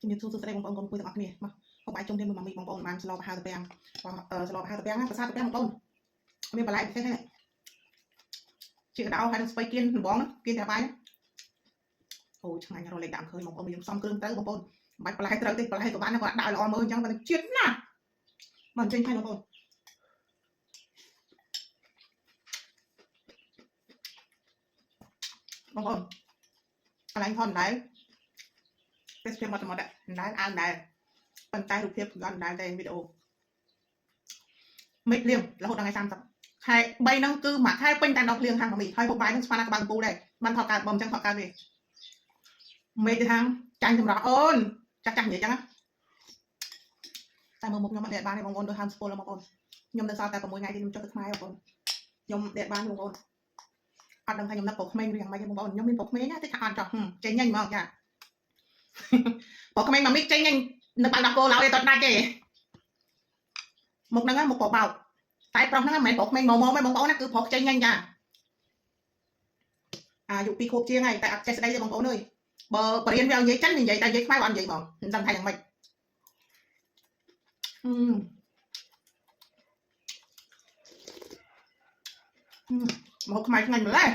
ជំរាបសួរសួស្តីបងប្អូនកូនគួយទាំងអស់គ្នាមកហូបបាយជុំគ្នាមួយម៉ាមីបងប្អូនបានស្លប្រហើរតាពាំងស្លប្រហើរតាពាំងណាប្រាសាទតាពាំងបងប្អូនមានបន្លែពិសេសហ្នឹងជាកដោហើយនឹងស្ពៃគៀនដំបងគៀនតែបាយអូឆ្ងាញ់រលេខដាក់ឃើញបងប្អូនយើងផ្សំគ្រឿងទៅបងប្អូនមិនបាច់បន្លែត្រូវទេបន្លែក៏បានដែរគាត់ដាក់ឲ្យល្អមើលអញ្ចឹងតែជាតិណាស់មកចេញហើយបងប្អូនបងប្អូនកន្លែងថតដែរទេសភាពមកតែមកដែរអាវដែរប៉ុន្តែរូបភាពក៏ដែរតែវីដេអូមេឃភ្លៀងរហូតដល់ថ្ងៃ30ខែ3ហ្នឹងគឺមួយខែពេញតែដល់ភ្លៀងខាងមីហើយហូបបាយហ្នឹងស្មានក្បាលកំពូលដែរបានថតកើតបងអញ្ចឹងថតកើតទេមេឃទៅខាងចាញ់ចម្រោះអូនចាស់ចាស់និយាយអញ្ចឹងណាតែមើលមុខខ្ញុំអត់ដេកបានទេបងប្អូនដូចហាមស្ពូលបងប្អូនខ្ញុំនៅសល់តែ6ថ្ងៃទេខ្ញុំចុះទៅខ្មែរបងប្អូនខ្ញុំដេកបានបងប្អូនអត់ដឹងថាខ្ញុំនឹកប្រុសក្មេងឬយ៉ាងម៉េចទេបងប្អូនខ្ញុំមានប្រុសក្មេងណាតិចថាអត់ចោះចេញញញហ្មងចាប្រុសក្មេងមកមីចេញញញនៅបាល់ដល់គោឡើយតដាច់ទេមុខហ្នឹងមុខបបោកតែប្រុសហ្នឹងមិនមែនប្រុសក្មេងមកមកទេបងប្អូនណាគឺប្រុសចេញញញចាអាយុ2ខួបជាងហើយតែអត់ចេះស្ដីទេបងប្អូនអើយបើបរៀនវាឲ្យនិយាយចិននិយាយតែនិយាយខ្មែរអត់និយាយហ្មងមិនដឹងថាយ៉ាងម៉េចមកខ្មែរឆ្ងាញ់ម្ល៉េះ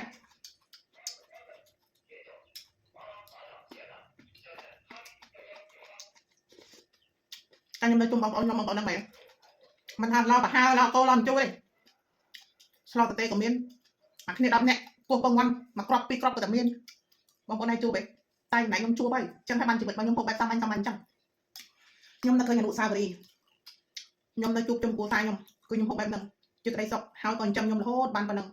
តែខ្ញុំនៅជុំបងប្អូនខ្ញុំបងប្អូនហ្នឹងមែនមិនថាឡោប្រហើឡោកោឡោមិនជួយទេស្លោតទេក៏មានអាគ្នា10នាក់គោះពងវាន់មួយគ្រាប់ពីរគ្រាប់ក៏តែមានបងប្អូនឲ្យជួបឯងតែណៃខ្ញុំជួបហើយចឹងហើយបានជីវិតរបស់ខ្ញុំហូបបែបសាមញ្ញសាមញ្ញចឹងខ្ញុំនៅឃើញអនុស្សាវរីយ៍ខ្ញុំនៅជួបជុំគ្រួសារខ្ញុំគឺខ្ញុំហូបបែបហ្នឹងជាក្តីសុខហើយក៏ចិញ្ចឹមខ្ញុំរហូតបានប៉ុណ្ណឹង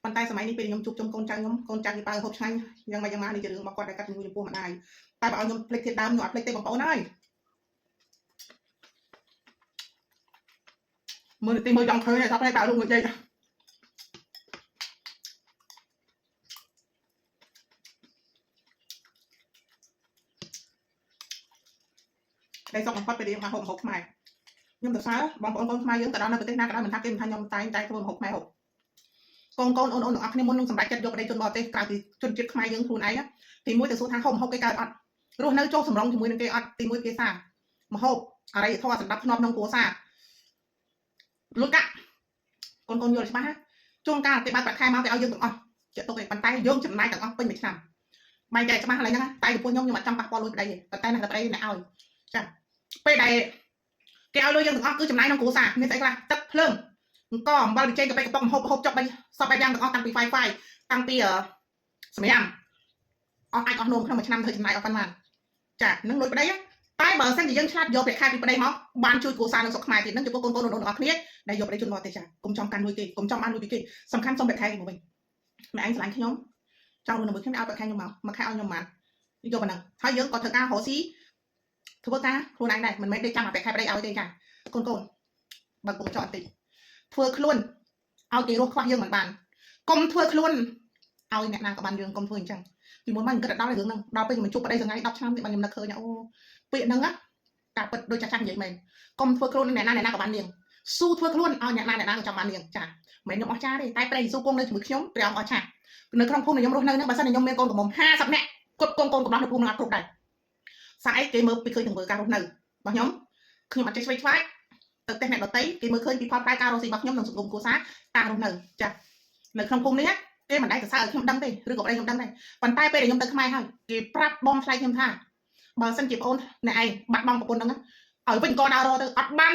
ប៉ុន្តែសម័យនេះពេលខ្ញុំជួបជុំកូនចៅខ្ញុំកូនចៅគេប៉ៅហូបឆ្ងាញ់យ៉ាងម៉េចយ៉ាងម៉ានេះជារឿងរបស់គាត់ដែលកាត់ជំនួយចំពោះម្ដាយតែបើឲ្យខ្ញុំភ្លេចធាតុដើមខ្ញុំអត់ភ្លេចទេបងប្អូនហើយមើលទីមើលចង់ឃើញហើយថាភ្លេចបើរូបមួយចេញដែលសុខបំផុតពេលយើងមកហូបម្ហូបខ្មែរខ្ញុំទៅសើបងប្អូនកូនខ្មែរយើងទៅដល់នៅប្រទេសណាក៏ដោយមិនថាគេមិនថាខ្ញុំតែងតែធ្វើម្ហូបខ្មែរហូបកូនកូនអូនអូនទាំងអស់គ្នាមុននឹងសម្រេចចិត្តយកប្តីជនបរទេសក្រៅពីជនជាតិខ្មែរយើងខ្លួនឯងទីមួយទៅសួរថាហូបម្ហូបគេកើតអត់រស់នៅចុះសម្រងជាមួយនឹងគេអត់ទីមួយភាសាម្ហូបអរិយធម៌សម្រាប់ធ្នាប់ក្នុងគ្រួសារលុយកាក់កូនកូនយល់ច្បាស់ណាជួនកាលគេបើកប្រាក់ខែមកគេឲ្យយើងទាំងអស់ជាទុកឯងប៉ុន្តែយើងចំណាយទាំងអស់ពេញមួយឆ្នាំបែងចែកច្បាស់ឡើយហ្នឹងតែចំពោះខ្ញុំខ្ញុំអត់ចង់ប៉ះពាល់លុយប្តីទេប៉ុន្តែណាតែប្តីអ្នកឲ្យចាពេលដែលគេឲ្យលុយយើងទាំងអស់គឺចំណាយក្នុងគ្រួសារមានស្អីខ្លះទឹកភ្លើងអង្គអំបិលប៊ីចេងកាហ្វេកំប៉ុងហូបហូបចុកបីសពបែបយ៉ាងទាំងអស់តាំងពី Wi-Fi តាំងពីសម្រាមអស់អាចអស់នោមក្នុងមួយឆ្នាំធ្វើចំណាយអស់ប៉ុន្មានចានឹងលុយប្តីតែបើសិនជាយើងឆ្លាតយកប្រាក់ខែពីប្តីមកបានជួយគ្រួសារនិងស្រុកខ្មែរទៀតនឹងចំពោះកូនកូនអូនៗទាំងអស់គ្នាដែលយកប្តីជនបរទេសចាកុំចង់កាន់លុយគេកុំចង់បានលុយពីគេសំខាន់សុំប្រាក់ខែគេមកវិញម៉ែឯងស្រឡាញ់ខ្ញុំចង់រស់នៅមួយខ្ញុំឲ្យប្រាក់ខែខ្ញុំមកមួយខែឲ្យខ្ញុំប៉ុន្មានយកប៉ុណ្ណឹងហើយយើងក៏ធ្វើការរកស៊ីធ្វើការខ្លួនឯងដែរមិនមែនដេកចាំប្រាក់ខែប្តីឲ្យទេចាកូនកូនបើកុំចော့តិចធ្វើខ្លួនឲ្យគេរស់ខ្វះយើងមិនបានកុំធ្វើខ្លួនឲ្យអ្នកណាក៏បានយើងកុំធ្វើអញ្ចឹងពីមុនមកខ្ញុំគិតដល់រឿងហ្នឹងដល់ពេលខ្ញុំជួបប្តីសងៃ10ឆ្នាំនេះបានខ្ញុំនឹកឃើញអូពាក្យហ្នឹងណាការពិតដូចចាស់ចាស់និយាយមែនកុំធ្វើខ្លួនអ្នកណាអ្នកណាក៏បាននាងស៊ូធ្វើខ្លួនឲ្យអ្នកណាអ្នកណាក៏ចង់បាននាងចាមិនខ្ញុំអស្ចារ្យទេតែព្រះយេស៊ូវគង់នៅជាមួយខ្ញុំព្រះអង្គអស្ចារ្យនៅក្នុងភូមិដែលខ្ញុំរស់នៅហ្នឹងបើសិនជាខ្ញុំមានកូនកំមុំ50នាក់គ្រប់កូនកូនកំឡោះនៅភូមិហ្នឹងអត់គ្រប់ដែរស្អែកគេមើលពីឃើញទង្វើការរស់នៅរបស់ខ្ញុំខ្ញុំអត់ចេះឆ្វេងឆ្វាយទៅផ្ទះអ្នកដតីគេមើលឃើញពីផលប្រែការរស់ស៊ីរបស់ខ្ញុំក្នុងសង្គមគ្រួសារការរស់នៅចានៅក្នុងភូមិនេះគេមិនដែលសរសើរឲ្យខ្ញុំដឹងទេឬក៏ប្តីខ្ញុំដឹងដែរប៉ុន្តែពេលដែលខ្ញុំទៅខ្មែរហើយគេប្រាប់បងថ្លៃខ្ញុំថាបើសិនជាប្អូនអ្នកឯងបាត់បង់ប្រពន្ធហ្នឹងឲ្យវិញក៏ដើររទៅអត់បាន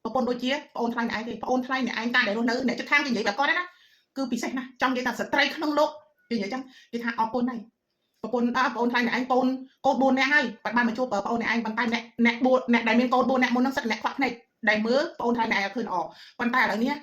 ប្រពន្ធដូចជាប្អូនថ្លៃអ្នកឯងទេប្អូនថ្លៃអ្នកឯងតែដែលរស់នៅអ្នកជិតខាងគេនិយាយបែបគាត់ណាគឺពិសេសណាស់ចង់និយាយថាស្ត្រីក្នុងលោកគេនិយាយចឹងគេថាអរគុណហើយប្រពន្ធអើប្អូនថ្លៃអ្នកឯងកូនកូន4នាក់ហើយបាត់បានមកជួបប្អូនអ្នកឯងប៉ុន្តែអ្នកអ្នក4អ្នកដែលមានកូន4នាក់មុនហ្នឹងសិតអ្នកខ្វាក់ភ្នែកដែលមើលប្អូនថ្លៃអ្នកឯងឲ្យឃើញល្អប៉ុន្តែឥឡូវនេះ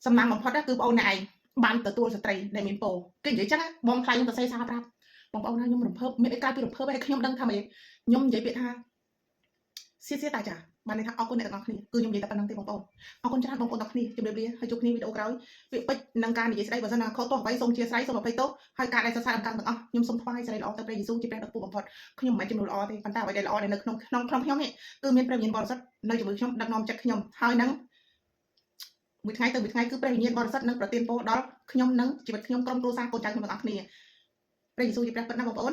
សំណាងបំផុតគឺប្អូនអ្នកឯងបានទទួលស្ត្រីដែលមានពោគេនិយាយចឹងបងថ្លៃខ្ញុំទៅសេសារប្រាប់បងប្អូនណាខ្ញុំរំភើបមានអីក្រៅពីរំភើបហើយខ្ញុំដឹងថាម៉េចខ្ញុំនិយាយពាក្យថាសៀសៀតាចាបានន័យថាអរគុណអ្នកទាំងអស់គ្នាគឺខ្ញុំនិយាយតែប៉ុណ្្នឹងទេបងប្អូនអរគុណច្រើនបងប្អូនទាំងគ្នាជម្រាបលាហើយជួបគ្នាវីដេអូក្រោយពាក្យពេចន៍និងការនិយាយស្ដីបើសិនណាខុសទោសអ្វីសូមអធ្យាស្រ័យសូមអភ័យទោសហើយការដែលសរសើរអំកាំងទាំងអស់ខ្ញុំសូមថ្វាយសិរីល្អទៅព្រះយេស៊ូវជាព្រះដ៏ខ្ពស់បំផុតខ្ញុំមិនមែនជំនួសល្អទេប៉ុន្តែអ្វីដែលល្អដែលនៅក្នុងក្នុងក្នុងខ្ញុំនេះគឺមានព្រះវិញ្ញាណបរិសុទ្ធនៅជាមួយខ្ញុំដឹកនាំចិត្តខ្ញុំហើយនឹងមួយថ្ងៃទៅមួយថ្ងៃគឺព្រះវិញ្ញាណបរិសុទ្ធនឹងប្រទានពរដល់ខ្ញុំនិងជីវិតខ្ញុំក្រុមគ្រួសារកូនចៅខ្ញុំទាំងអស់គ្នាព្រះយេស៊ូវជាព្រះពិតណាស់បងប្អូន